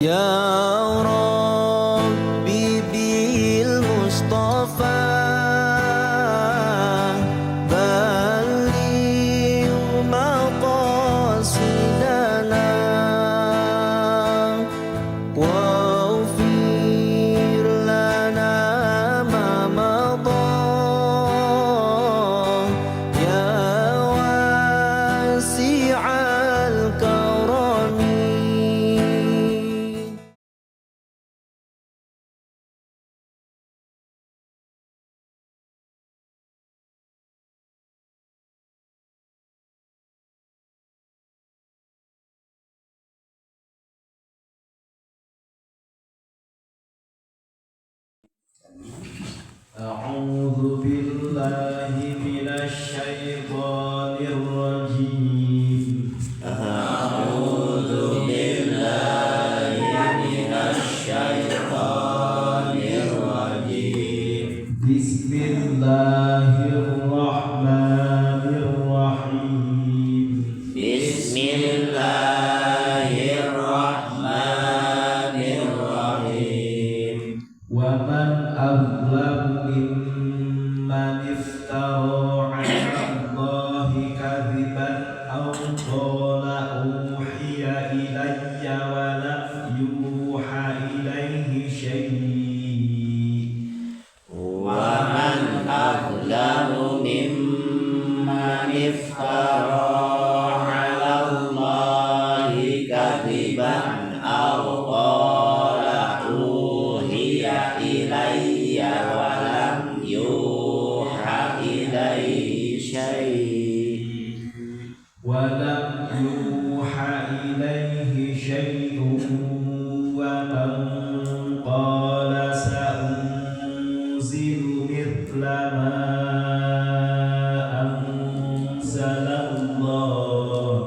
Ya Rabbi bil Mustafa balligh maqasidana waghfir lana ma madha ya wasi'al karami. أعوذ بالله من الشيطان الرجيم. أعوذ بالله من الشيطان الرجيم. بسم الله الرحمن الرحيم. بسم الله الرحمن الرحيم. ومن أظلم ممن افترى على الله كذبا أو قال أوحي إلي ولم يوح إليه شيء. ومن أظلم ممن افترى على الله كذبا أو قال أوحي إلي ولم يوح إليه شيء. ولم يوح إليه شيء ومن قال سأنزل مثل ما أنزل الله.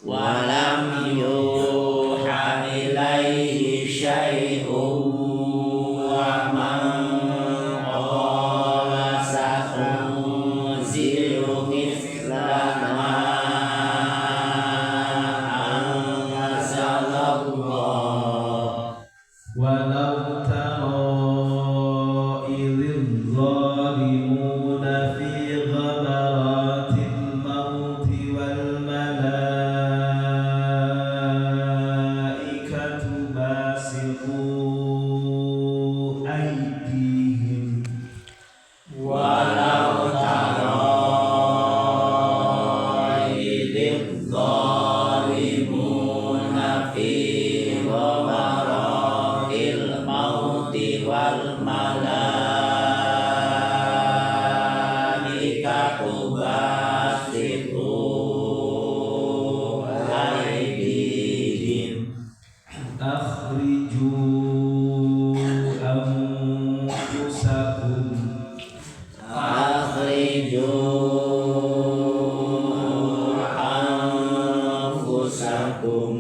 ولم يوح إليه شيء ومن قال سأنزل مثل ما أنزل الله. ولو ترى إذ الظالمون في غمرات الموت والملائكة باسطو أيديهم. ولو ترى إذ الظالمون في غمرات الموت والملائكة باسطو أيديهم. أخرجوا أنفسكم. أخرجوا أنفسكم.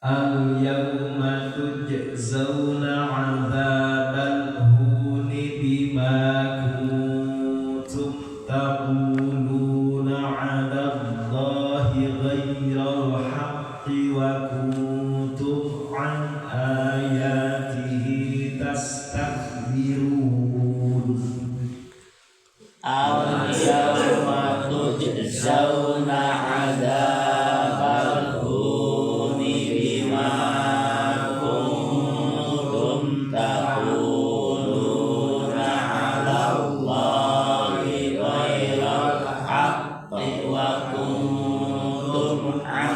اليوم تجزون عذاب الهون بما كنتم تقولون على الله غير الحق وكنتم عن آياته تستكبرون. اليوم تجزون عذاب الهون بما كنتم تقولون على الله غير الحق وكنتم عن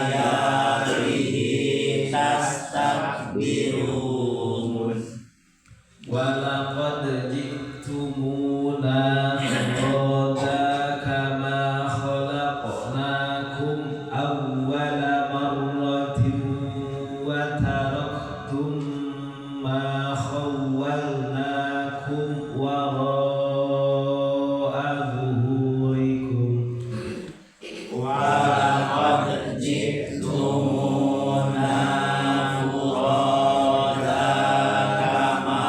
آياته تستكبرون. ولقد جئتمونا فرادا كما خلقناكم أول مرة وتركتم ما خولناكم وراء ظهوركم. ولقد جئتمونا فرادا كما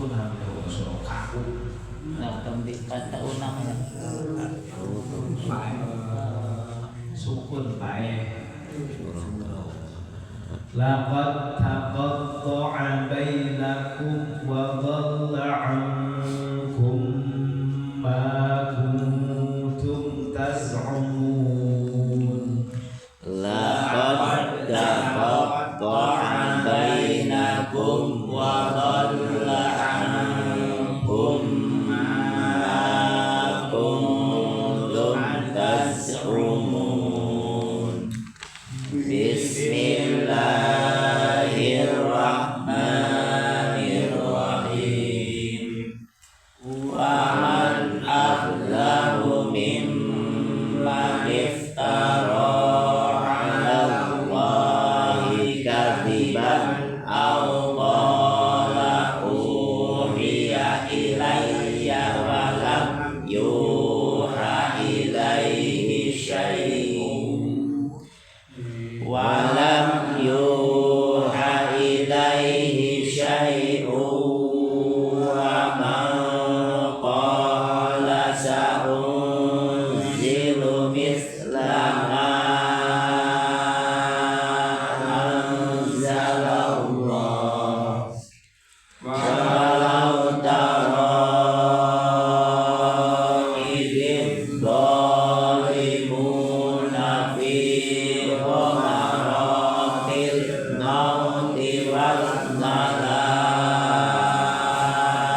Sukun hamzah wasal kaku. Nah, tambih kata unang ya. Sukun pae. Laqad taqatta'a bainakum wa dhalla 'ankum ma kuntum taz'umun. Laqad taqatta'a bainakum wa dhalla 'ankum ma kuntum taz'umun. Bismillahirrahmanirrahim. Wa man azlamu mimman iftara 'ala Allahi kadziban aw qala uhiya ilayya wa lam yuha ilaihi syai'un wa lam yuha ilaihi syai'un wa man qala sa'unzilu mithla ma anzalallah walau tara idz zalimuna fi ghamaratil mauti wal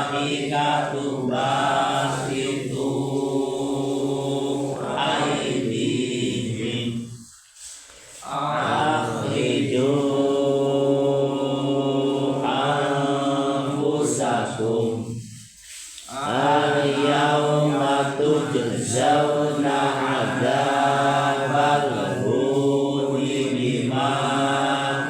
malaikatu basitu aydihim akhriju anfusakum al-yawma tujzauna 'adzabal huni bima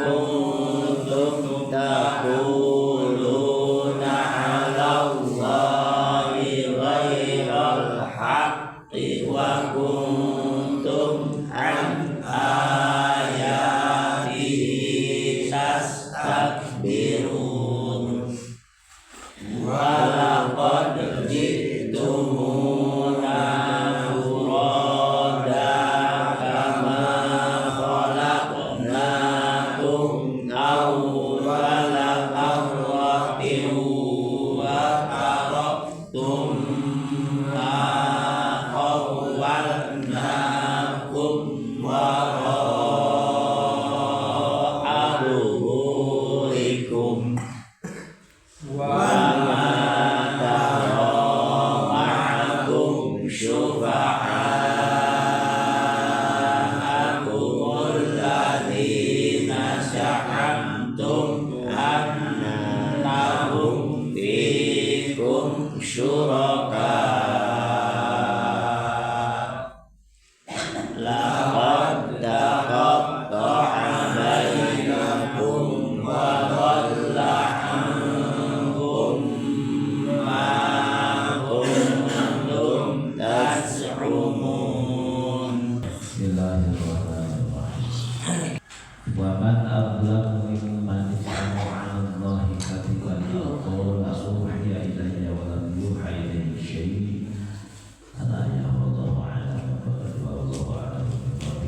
kuntum taquluna 'ala Allahi ghairal haqqi wa kuntum 'an ayatihi tastakbirun. Wa laqad ji'tumuna furada kama khalaqnakum awwala marratin wa taraktum ma khawwalnakum wara'a dhuhurikum wa ma tara ma'akum syufa'akum alladzina za'amtum annahum fikum syuraka. Laqad taqatta'a bainakum wa dhalla 'ankum ma kuntum taz'umun. Bismillahirrahmanirrahim. Wa man azlamu mimman iftara 'ala Allahi kadiban aw qala uhiya ilayya wa lam yuha ilayhi syai'. Ala ya wallahu a'lam wa wallahu a'lam bishawab.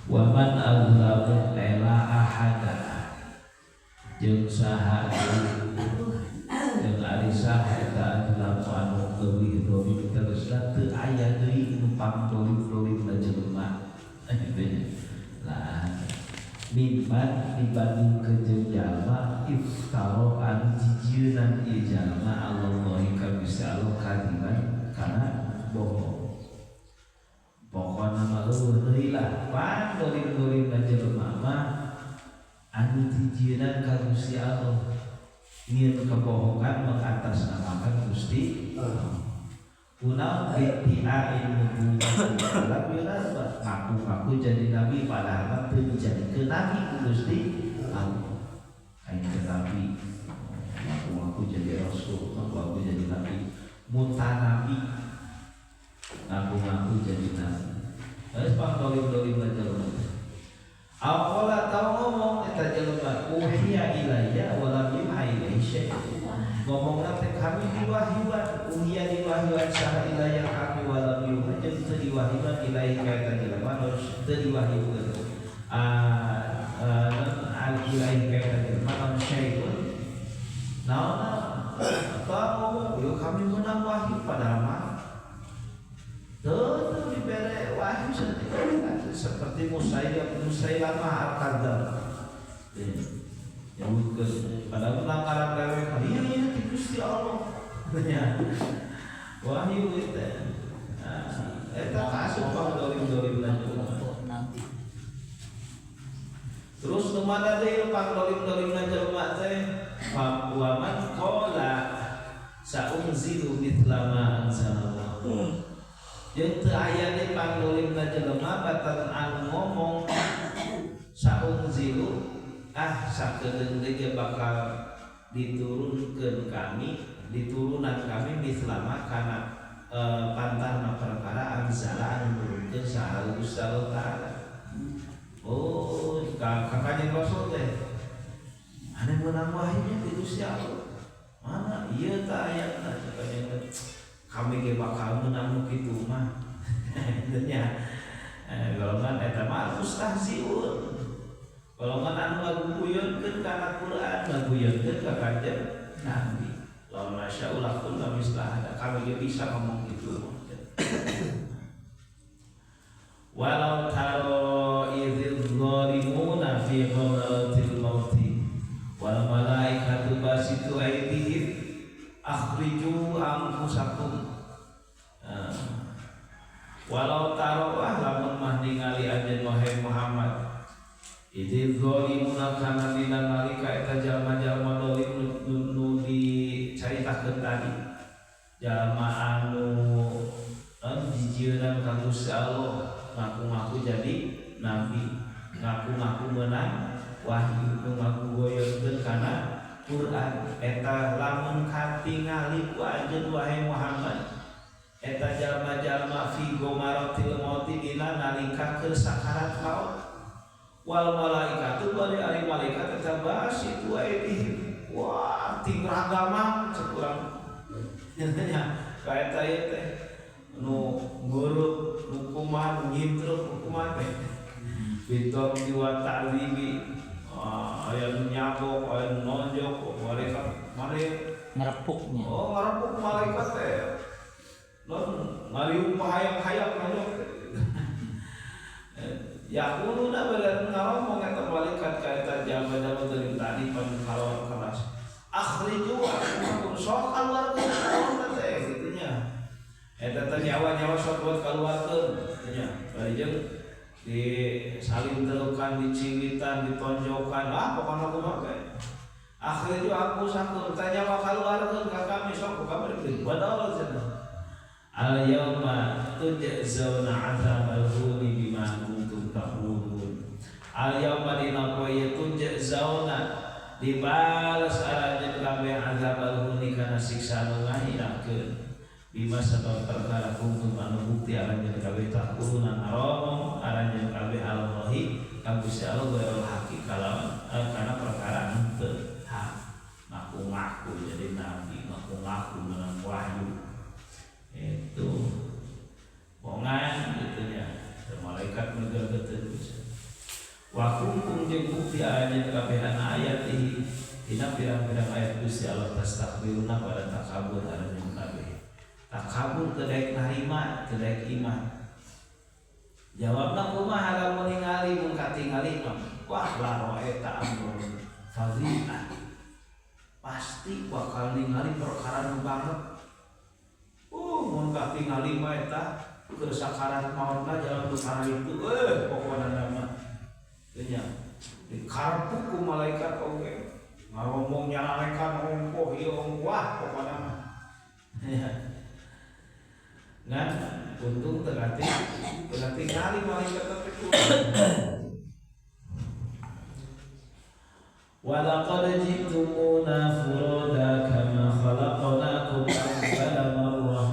Wa man azlamu ila ahada jeung saha jeung ari saha eta azlamu anu leuwih dolim terusna teu aya deui nu pangdolim-dolimna jelema. Lah mimman dibanding jeung jalma iftara anu jijieunnan ieu jalma Allahi ka Gusti Allah kadiban kana bohong. Pokona mah leuwih deui lah pangdolim-dolimna jelema mah anu jijieunnan ka Gusti Allah nyieun kebohongan mengatasnamakan Gusti Allah. Kunaon binti'ain nubuwwah lam yunabba, ngaku-ngaku jadi nabi padahal mah teu dijadikeun nabi ku Gusti Allah. Aing teh nabi, ngaku-ngaku jadi rasul, ngaku-ngaku jadi nabi, mutanabi, ngaku-ngaku jadi nabi. Geus pangdolim-dolim jelema. Aqala tau ngomong eta jelema uhiya ilayya wa lam yuha ilaihi syai'. Ngomongna teh kami diwahyuan, uhiya diwahyuan saha ilayah kami walam yuha jeung teu diwahyuan ilahi ka eta jelema nu teu diwahyukeun. Al ilahi ka eta jelema naon syai'un. Naonna apa ngomong yo kami menang wahyu padahal mah teu dibere wahyu seperti Musailamah al-Kadzab. Nyebutkeun padahal menang karang dewek ieu ieu ti Gusti Allah. Nya. Wahyu itu. Eta kaasup pangdolim-dolimna jelema. Terus nu mana deui pangdolim-dolimna jelema teh wa man qala sa'unzilu mithla ma anzalallah. Jeung teu aya deui pangdolimna jelema batan anu ngomong sa'unzilu sakedeung deui bakal diturunkeun kami, diturunan kami mislama kana pantahna perkara anzala anu nurunkeun saha Gusti Allah Taala. Oh, ka Kanjeng Rasul teh anu meunang wahyunya ti Gusti Allah. Mana ieu tah ayatna cek kami ge bakal meunang nu kitu mah. Nya golongan eta mah mustahziun. Golongan anu ngaguyonkeun kana Quran, ngaguyonkeun ka Kanjeng Nabi. Lamun masyaallah kullu mislah ada kami ge bisa ngomong gitu. Walau taro idzil zalimuna fi ghamaratil mauti wal malaikatu basitu aydihim akhriju anfusakum. Walau taro lamun mah ningali anjeun wahai Muhammad idzil zalimuna kana dina nalika eta jalma-jalma zalim nu dicaritakeun tadi jalma anu jijieunna ka Gusti Allah ngaku-ngaku jadi nabi, ngaku-ngaku menang wahyu, ngaku goyonkeun kana Quran eta lamun katingali ku anjeun wahai Muhammad eta jalma-jalma fi gomaratil mauti dina nalika keur sakarat maut wal malaikatu bari ari malaikat eta basitu aidihim wah ting ragama cek urang nya ka eta ieu teh nu nguruk nu kumaha ngintruk nu kumaha teh bitor wa ta'zibi aya nu nyabok aya nu nonjok malaikat mare ngerepuknya oh ngerepuk malaikat teh non ngariung hayang-hayang nonjok teh yaquluna bala ngomong eta malaikat ka eta jalma-jalma teuing tadi pan kalawan keras akhriju anfusakum sok kaluarkeun naon teh kitu nya eta teh nyawa-nyawa sok buat kaluarkeun kitu nya bari jeung di saling telukan diciwitan ditonjokan pokona kumaha teh akhriju anfusakum teh nyawa kaluarkeun ka kami sok kami diberi badal cenah al yauma tujzauna 'adzabal huni bima kuntum taqulun. Al yauma dina poe tujzauna dibalas aranjeun kabeh adzabal huni kana siksa anu ngahinakeun bima sabab perkara kuntum anu bukti aranjeun kabeh taquluna ngaromong aranjeun kabeh Allahi ka Gusti Allah ghairul haqi kalawan kana perkara anu teu hak. Ngaku-ngaku jadi nabi, ngaku-ngaku menang wahyu itu bongan gitu nya malaikat megergeteun bisa wa kuntum jeung bukti aranjeun kabehan ayat ieu dina pirang-pirang ayat Gusti Allah tastakbiruna pada takabur aranjeun kabeh takabur teu daek narima teu daek iman jawabna kumaha lamun ningali mun katingali mah wah laro eta amrun fadhilah pasti bakal ningali perkara nu banget. Mun katingali mah eta keur sakarat maotna jalan perkara itu pokona mah teu nya dikarpuk ku malaikat oge ngomong nyalarekan ongkoh ieu ongkoh pokona mah nya ngan untung teu katingali malaikat teh walaqad ji'tumuna furada kama khalaqnakum awwala marrah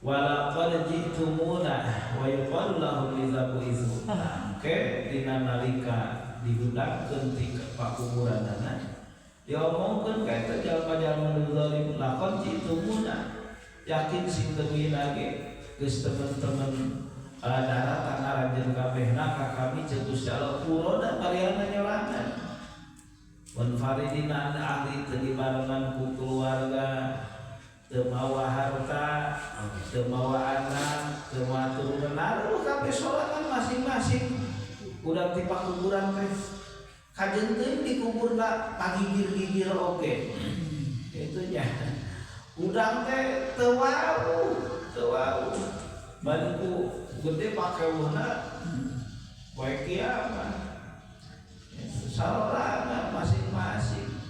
walaqad ji'tumuna wa yuqalu lahum idza bu'itsu. Oke, dina nalika dihudangkeun ti pakuburanana diomongkeun ka eta jalma-jalma Yakin sing teuing lagi geus teman-teman daratan aranjeun kabehna ka kami ceuk Gusti Allah furoda bariana nyorangan. Munfaridina ahli teu dibarengan ku keluarga, teu mawa harta, teu mawa anak, teu mawa turunan, lalu kabeh sorangan masing-masing. Udah ti pakuburan teh kajen teuing dikuburna pagigir-gigir oge. Itu nya. Udang teh teu wau, teu wau. Bari ku gede pakeweuhna poe kiamat. Sarorangan masing-masing.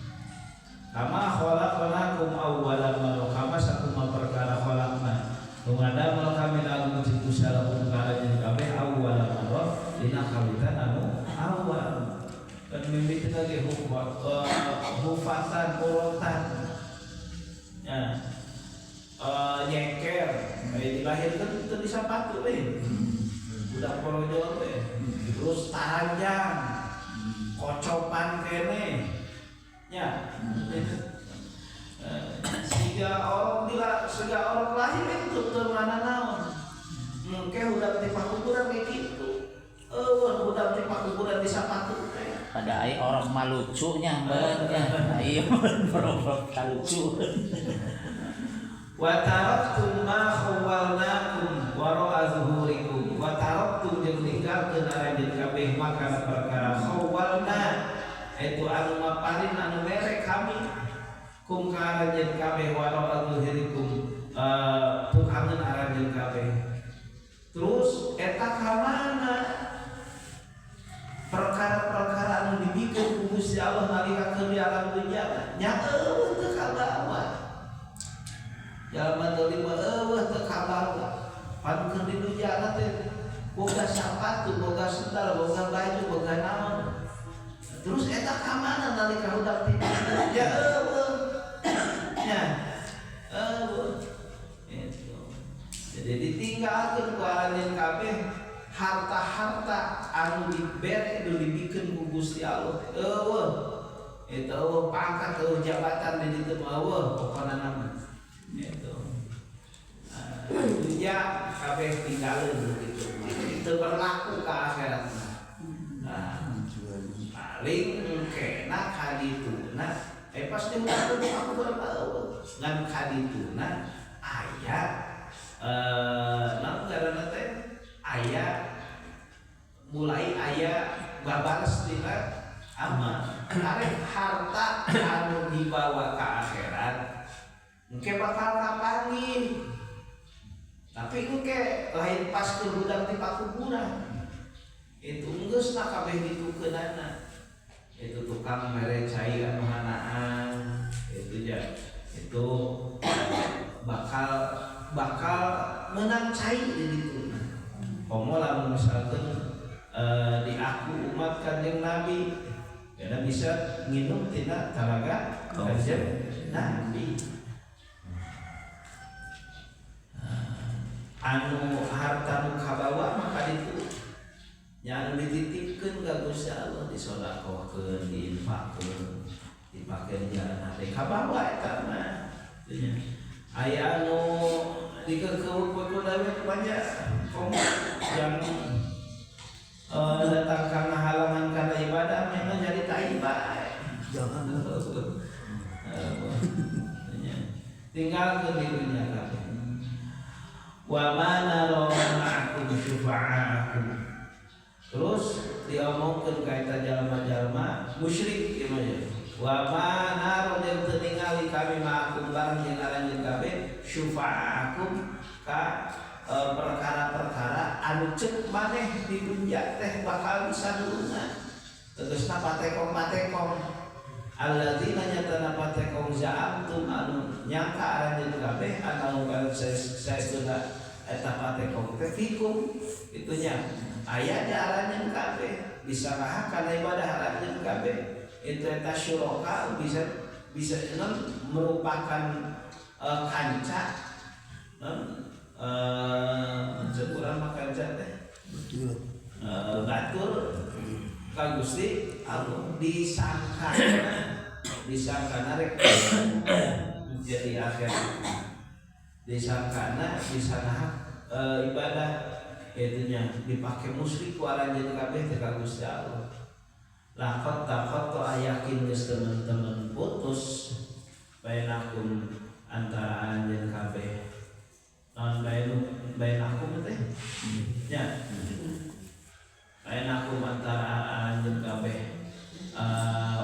Kama khalaqnakum awwala marrah, kama sakuma perkara khalaqna. Tungadamel kami lagu cik usalakum karanjeun kabeh awwala marrah dina kawitan anu awal. Kan mimiti lagi hufatan urotan. Ya. Nyeker, dilahirkan teu disapatu we. Budak porojol teh. Terus taranjang, kocopan kene. Ya. Siga orang bila siga orang lahir itu teu mana naon. Engke udah di pakuburan kayak gitu. Eueuh udah di pakuburan di sapatu teh. Pada ai orang mah lucunya beun nya. Ieu borok lucu. Wa taraktum ma khawwalnakum wara'a zuhurikum wa taraktum jeung ninggalkeun aranjeun kabeh maka perkara khawwalna itu anu maparin anu mere kami kum ka aranjeun kabeh wara'a zuhurikum tukangeun aranjeun kabeh. Terus eta ka mana perkara-perkara anu dibikeun ku Gusti Allah nalika keur di alam dunya nya eueuh teu kabawa. Jalma teu mah eueuh teu kabawa. Pan keur di dunya teh boga sapatu, boga sendal, boga baju, boga naon. Terus eta ka mana nalika hudang ti ya eueuh. Nya eueuh. Itu. Jadi ditinggalkeun ku aranjeun kabeh harta-harta anu dibere nu dibikeun ku Gusti Allah. Eueuh. Eta eueuh pangkat, eueuh jabatan di ditu mah eueuh pokona mah. Itu. Dunya kabeh tinggalin begitu. Itu berlaku ke akhirat. Nah, paling kena kadituna pasti udah aku berapa ngan kadituna aya naon ngaranna teh aya mulai aya babales tina amal. Arek harta anu dibawa ke akhirat engke bakal kapanggih. Tapi engke lain pas keur hudang ti pakuburan. Itu geus na kabeh ditukeunana. Itu tukang mere cai anu hanaan itu ya. Itu bakal bakal menang cai di ditu. Komo lamun misalkan diaku umat Kanjeng Nabi karena bisa nginum tina talaga Kanjeng Nabi. Anu harta nu kabawa maka ditu nya anu dititipkeun ka Gusti Allah disodakohkeun, diinfakkeun, dipake di jalan hate kabawa eta mah. Nya aya anu dikeukeuh ku dawe banyak komo yang datang karena halangan karena ibadah memang jadi tai bae. Jangan. Tinggal ke dunia kabeh. Wa ma nara ma'akum syufa'akum. Terus diomongkeun ka eta jalma-jalma musyrik ieu mah ya. Wa ma nara jeung teu ningali kami ma'akum bareng jeung aranjeun kabeh syufa'akum ka perkara-perkara anu ceuk maneh di dunya teh bakal disadulungan. Tegasna patekong-patekong alladzina nyatana patekong za'amtum anu nyangka aranjeun kabeh anu kana saestuna eta patekong teh fikum itunya aya di aranjeun kabeh bisa ngaha kana ibadah aranjeun kabeh itu eta syuraka bisa bisa non merupakan kanca non ceuk urang mah kanca teh batur ka Gusti Allah disangka disangka rek jadi akhirat. Disangkana bisa nahak ibadah itunya dipake musyrik ku aranjeun kabeh teh ka Gusti Allah. Laqad taqatta yakin geus teman-teman putus bainakum antara aranjeun kabeh. Naon bainakum teh? Nya. Bainakum antara aranjeun kabeh.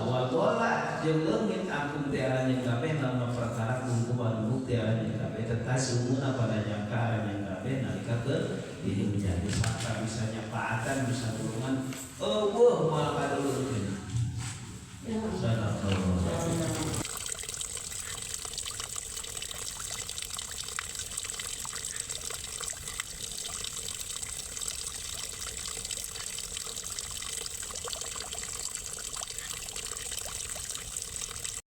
Wa dola jeung leungit akum teh aranjeun kabeh nama perkara gungkum anu bukti aranjeun kabeh tetazumuna pada nyangka aranjeun kabeh nalika ke di dunya disangka bisa nyapaatan bisa tulungan eueuh moal kadulurkeun. Sadaqallah.